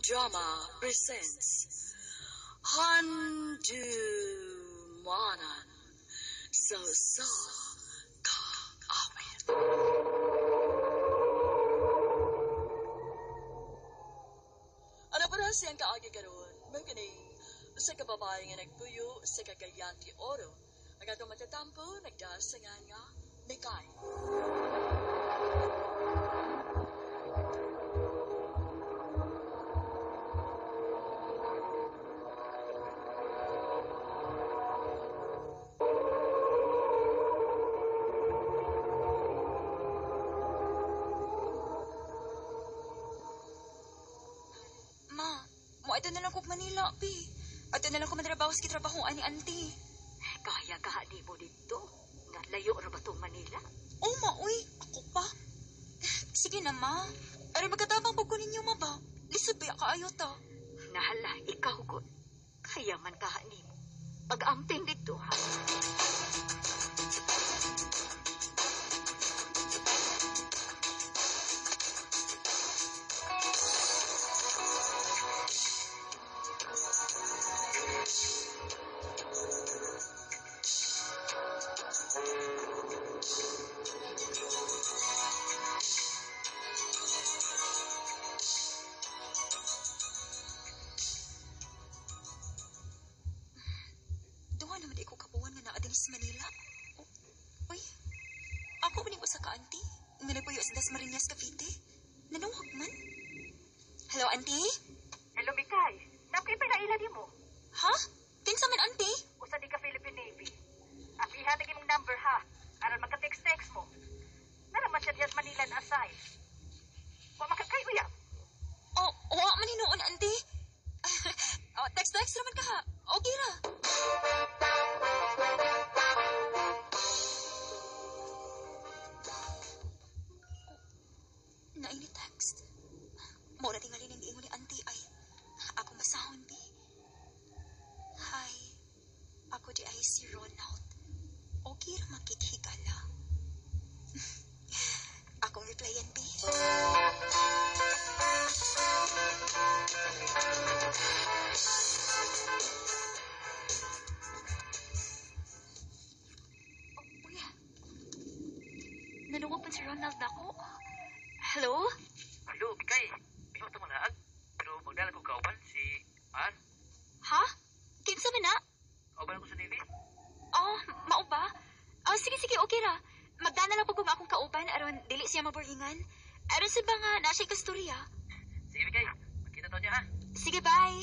Drama presents Handumanan sa Usa Ka Awit. Ano pa na siyang kaagi karon? Mao kining usa ka babae nga nagpuyo sa Cagayan de Oro. Ang atong matatampo nagdasangan nga Mikay. Ma, mo ito na lang kog Manila, pi. Ato na lang ko matrabaho sa kitrabahoan ni auntie. Kaya ka mo dito. Nga layo ra ba tong Manila? Oh, ma, uy, ako pa. Sige na, ma. Aron magkatabang po ko ninyo, ma ba? Lisod ba kaayo ta? Nahala, ikaw gud. Kaya man ka nimo. Pag-amping dito ha. Duha naman di ko kabuwan nga naa dinhi sa Manila. Oh, uy, ako ba ning usa ka auntie? Nga nagpuyo sa Dasmariñas, Cavite? Nanuhag man? Hello, auntie? Hello, Mikay. Nakoy pinaila nimo. Ha? Kinsa man, auntie? Usa di ka Philippine Navy. Ako ihatag imong number ha. Aron magka-text-text mo. Naraman siya diyan sa Manila na aside. Wa makakay uyab. Oh, wa man hinuon, auntie. Oh, text-text raman ka ha. Okay ra. Naini text. Mora tingali ning giingon ni auntie ay akong basahon bi. Hi. Ako di ay si Ronald. Okay ra makikhigala. Akong replyan bi. Oh, uy. Nanuwag pa si Ronald nako. Hello? Hello, Mikay. Biho ta manaag. Pero magdala ko kauban si Ann. Ha? Kinsa man na? Kauban ko sa Navy. Oh, mao ba? Oh, sige, sige, okay ra. Magdana lang po kung akong kauban aron dili siya maboringan. Aron sa ba nga na siya kasturya. Sige, Mikay. Magkita tayo niya, ha? Sige, bye.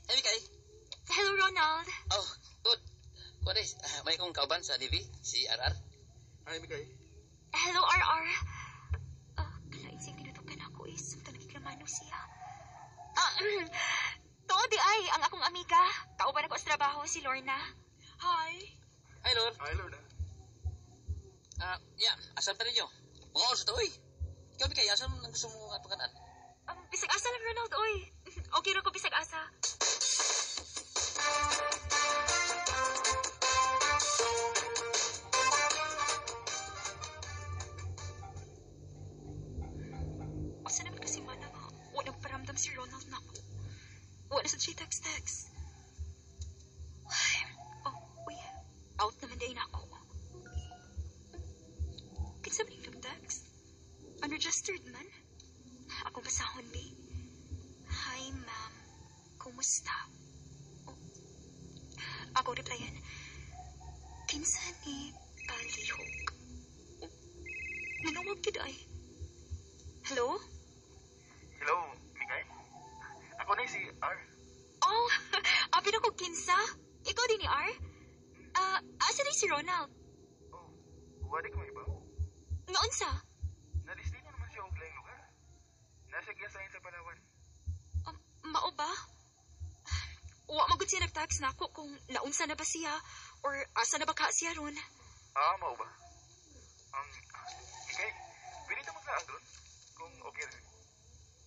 Hey, Mikay. Hello, Ronald. Oh, good. Kuha may kong kauban sa Navy, si RR. Hi, Mikay. Hello, RR. Ah, kalain siyang tinutukan ako eh. Samtang nagkiklamano siya. Ah, tuo di ay, ang akong amiga. Kauban ako sa trabaho, si Lorna. Hi. Hi, Lord. Hi, Lorna. Ah, yeah. Asam ta ninyo? Mga oras ito, uy. Ikaw, Mikay, asam ang gusto mo nga pagkanan? Bisag asa lang, Ronald, oy. Okay ra ko bisag asa. Asa naman kasi mana nga, wa nagparamdam si Ronald nako. Wa na sa siya text-text. Ay, oh, uy, out naman din ako. Kinsa ba yung nag-text? Unregistered man? Akong basahon, bi. Hi, ma'am. Kumusta? Oh, ako replyan. Kinsa ni Palihog? Oh, nanawag gid ay. Hello? Hello, Mikay. Ako na si R. Oh, abi na ko kinsa. Ikaw din ni R? Ah, asa ni si Ronald? Oh, wadi ka maibaw. Noon sa? Nalistino naman siya og laing lugar. Nasa giyasahin sa Palawan. Mao ba? Wa magud siya nag-text nako kung naunsa na ba siya or asa na ba ka siya ron. Ah, mao ba? Mikay, pwede ta maglaag ron? Kung okay rin.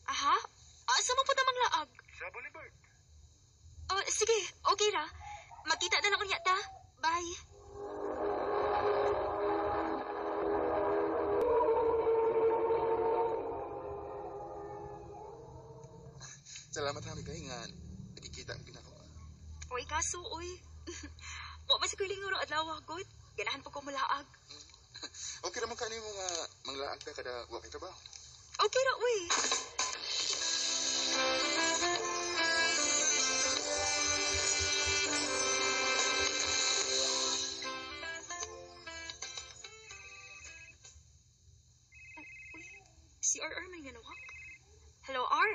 Aha? Asa mo po tamang laag? Sa Boulevard. Oh, sige, okay ra. Magkita na lang unya ta. Bye. Salamat ha, Mikay, nga nakikita ang pinako. Uy, kaso, uy. Wa man sa kuling nga adlaw, good. Ganahan po ko mulaag. Okay naman ka nimo nga manglaag ka kada wa kay trabaho. Okay ra, uy. Uy, si RR may nanawak. Hello, R.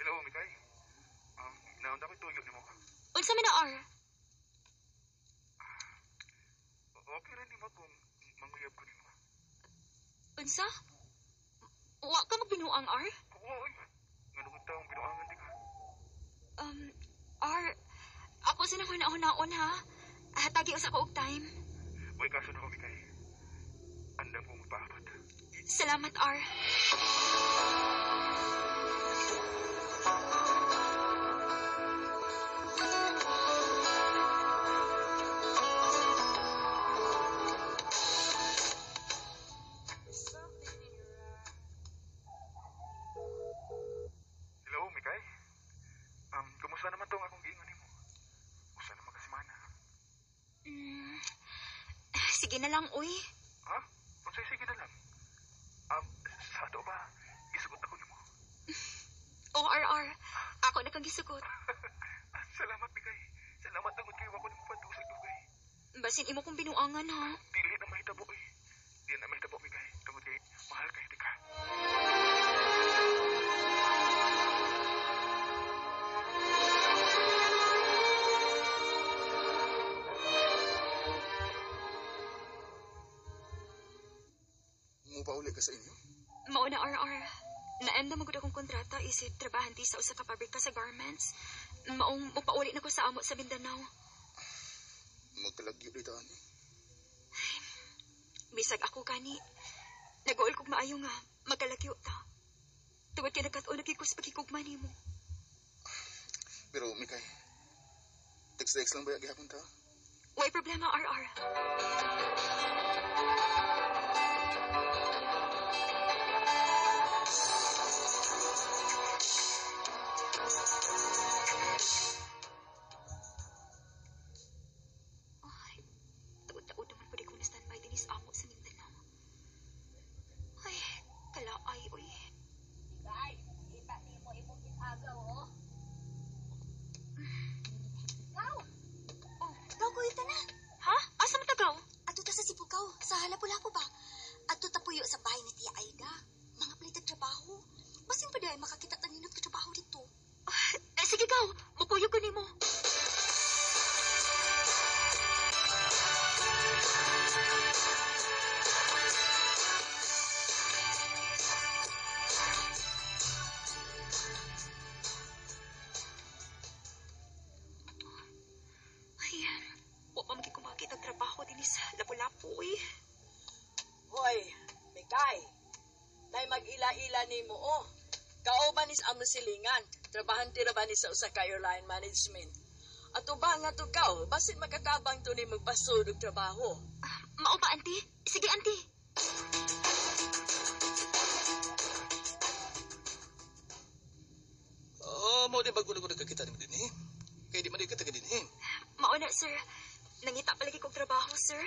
Hello, Mikay. Naunda ko tuyo nimo. Unsa man na, R? Okay ra nimo kung manguyab ko nimo. Unsa? Wa ka magbinuang, R? Oo, oy. Nganong taong binuangan di ka? R, ako sa nauna-unaon, ha? Hatagi usa ko og time. Way kaso na ko, Mikay. Andam ko magpaabot. Salamat, R. Hello, Mikay. Kumusta naman tong akong giingon nimo? Usa naman ka semana. Sige na lang, uy. Ha? Unsay sige na lang? Sa ato ba? Gisugot ako nimo. ORR, ako na kang gisugot. Salamat, Mikay. Salamat tungod kay wa ko nimo padusag dugay. Basin imo kong binuangan, ha? Dili na mahitabo, eh. Dili na mahitabo, Mikay. Tungod kay mahal kay tika. Mupauli ka sa inyo? Mao na, RR. Naenda mo gud akong kontrata isip trabahante sa usa ka pabrika sa garments. Maong mopauli na ko sa amo sa Mindanao. Magkalagyo dito, ani. Bisag ako gani. Nag-uol kog maayo nga magkalagyo ta. Tungod kay nagkat-on lagi ko sa pagkikugma nimo. Pero, Mikay, text-text lang ba gihapon ta? Way problema, RR. Ay, taod-taod naman pwede ko na standby din sa amo sa Mindanao. Ay, kalaay, uy. Ay, kita nimo imong gitagaw, oh. Gaw! Oh, Gaw, kuya ta na. ha? Asa man tagaw? Ato ta sa Sibugaw, sa Halapu-Lapu ba? Ato ta puyo sa bahay ni Tia Aida. Mga palit trabaho. Basin pa di ay makakita taninot ka trabaho dito. Eh, sige, gaw. Mupuyo ko nimo. Ay, wa pa magiging kumakita og trabaho din sa Lapu-Lapu, eh. Hoy, Mikay. Nay mag-ila-ila nimo oh. Kauban ni sa among silingan. Trabahante ra ba ni sa usa ka airline management. Ato ba nga to kaw, basin makatabang to ni magpasod og trabaho. Mao ba, auntie? Sige, auntie. Oh, mo di bago na ko nagkakita nimo dinhi. Kay di man di ka taga dinhi. Mao na, sir. Nangita palagi kog trabaho, sir.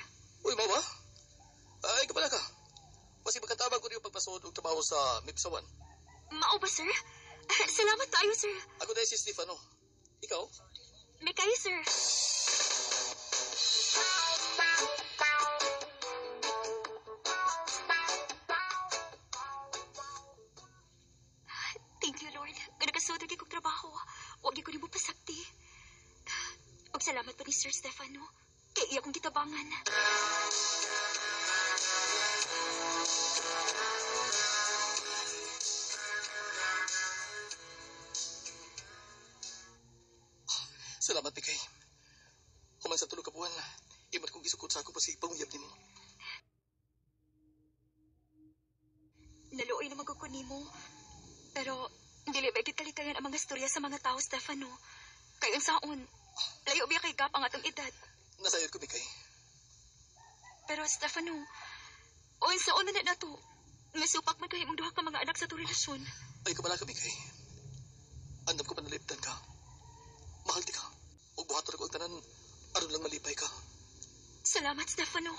Uy, mao ba? Ay, kabala ka. Basi makatabang ko niyo pagpasuod og trabaho sa Mipsawan. Mao ba, sir? Salamat tayo, sir. Ako dahil si Stefano. Ikaw? May kayo, sir. Thank you, Lord. Nga nagkasuod lagi kog trabaho. Huwag ko nimo pasakti. Og salamat pa ni Sir Stefano. Kay iya kong gitabangan. Salamat, Mikay. Human sa tulo ka buwan, imot kong gisukot sa ako pasig panguyab nimo. Naluoy na magko nimo. Pero dili ba gid kalikayan ang mga istorya sa mga tao, Stefano? Kay unsaon? Layo biya kay gap ang atong edad. Nasayod ko, Mikay. Pero Stefano, unsa na na to? Misupak man kay imong duha ka mga anak sa to relasyon. Ay, kabala ka, Mikay. Andam ko panaliptan ka. Mahal ti ka. Ug buhaton ko ang tanan, aron lang malipay ka. Salamat, Stefano.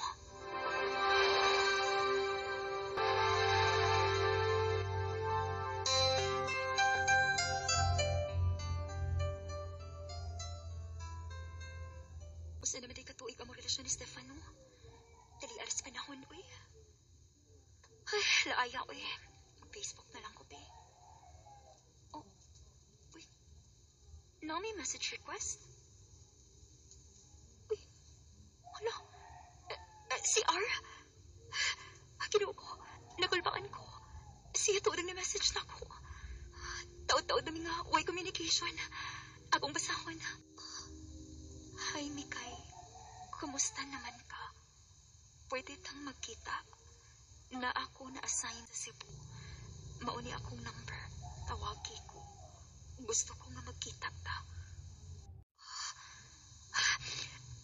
Usa naman day katuig ang relasyon ni Stefano. Dali aras panahon, uy. Ay, laaya, uy. Facebook na lang ko, be. Oh, uy. Naa may message request? Uy, hala. Si R? Ginoo ko. Nakulbaan ko. Siya to na message na ko. Taod-taod na nga, way communication. Akong basahon. Hi, Mikay. Kumusta naman ka? Pwede tang magkita? Na ako na-assign sa Cebu. Mauni akong number. Tawagi ko. Gusto ko nga magkita ta.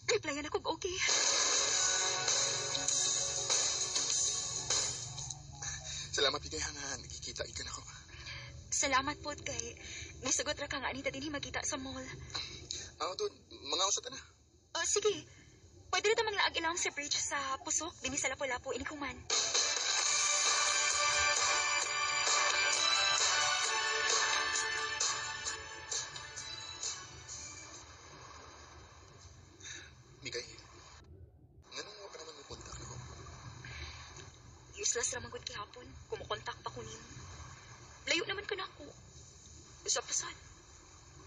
Replyan ako, okay. Salamat, Mikay, nga nagkikita ikan ako. Salamat po kay nisugot ra ka nga anita dinhi magkita sa mall. Ako to, mga usat na. Oh, sige. Pwede na tamang laag ilawom sa bridge sa Pusok, dinhi sa Lapu-Lapu, inikuman. Mikay, nganong wa ka naman mo kontak nako? Useless ra man gud gihapon, kumukontak pa ko nimo. Layo naman ka nako. Usa pa sad.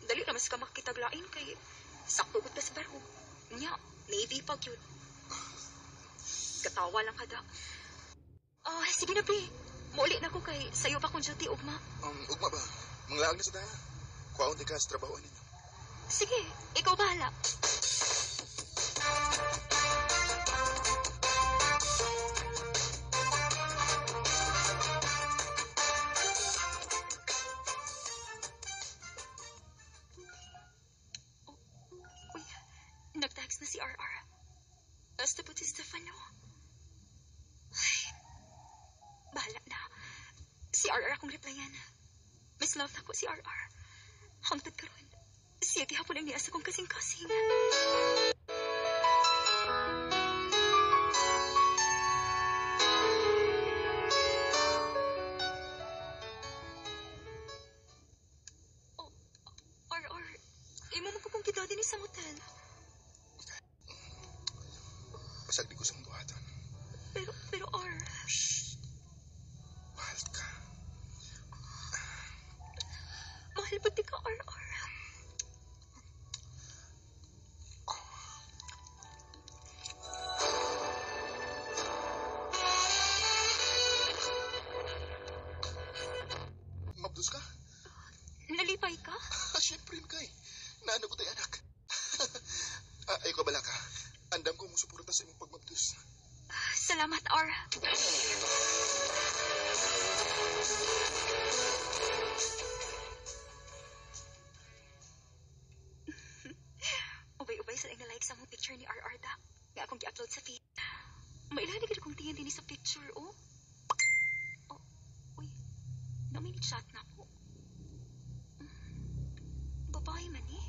Dali na mas ka makitag lain kay sakto gud ka sa barko. Nya, Navy pa gyud. Katawa lang kada. Ah, sige na be. Muuli na ko kay sayo pa kong duty ugma. Ugma ba? Manglaag na sa ta. Kuwaon di ka sa trabaho ninyo. Sige, ikaw bahala. Oh, uy, nag-text na si RR. Basta po si Stefano. Ay, bahala na. Si RR akong replyan. Miss love na ko si RR. Hangtod karon. Siya gihapon ang niasa kong kasing-kasing. Oh, RR, imo man ko kong kita din sa motel. Basag di ko sa mong buhaton. Pero R, Shh. Mahal ka. mahal ba di ka, RR? Mabdus ka? Nalipay ka? Siyempre, Mikay. Naano ko tayo, anak. Ay, ko bala ka. Andam ko mong suporta sa imong pagmabdus. Salamat, R. Ubay-ubay sa like sa mong picture ni RR da. Nga akong gi-upload sa feed. Mailan na kong tingin din sa picture, oh. Oh, uy. Namin chat na po. Babae man eh.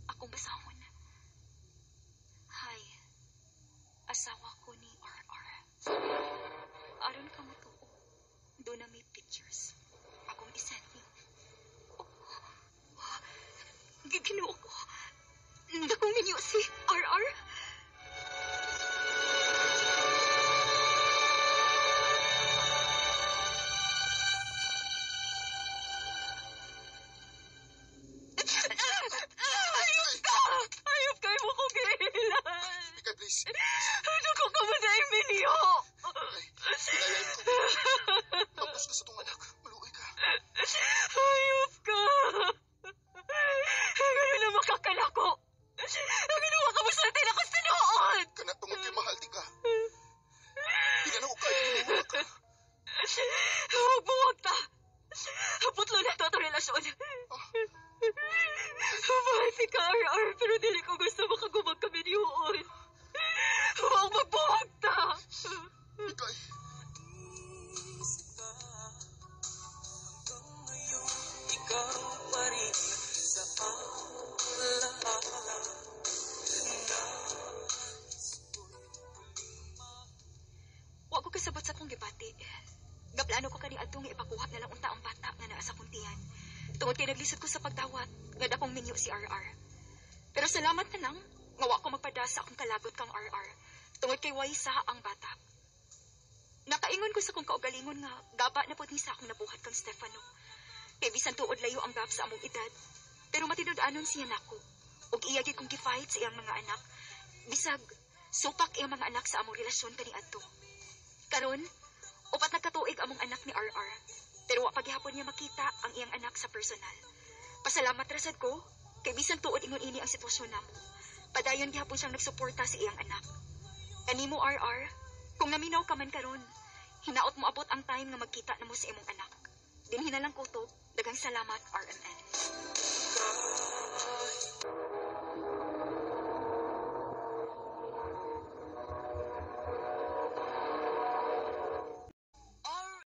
Akong basahon. Hi. Asawa ko ni RR. Aron ka mo to. Doon na may pictures. Akong isend ni. Oh, oh, Ginoo ko. Dakong minyo si RR. Ayun ka! pagdawat nga dakong minyo si RR. Pero salamat na lang nga wa ko magpada sa akong kalagot kang RR tungod kay way sa ang bata. Nakaingon ko sa kong kaugalingon nga gaba na pud ni sa akong nabuhat kang Stefano. Kay bisan tuod layo ang gap sa among edad, pero matinud-anon siya nako. Ug iya gyud kong gi-fight sa iyang mga anak. Bisag supak iyang mga anak sa among relasyon kaniadto. Karon, 4 na katuig among anak ni RR. Pero wa pa gihapon niya makita ang iyang anak sa personal. Pasalamat ra sad ko kay bisan tuod ingon ini ang sitwasyon namo. Padayon gihapon siyang nagsuporta sa iyang anak. Kanimo RR, kung naminaw ka man karon, hinaot mo abot ang time nga magkita namo sa imong anak. Dinhi na lang kutob, daghang salamat, RMN.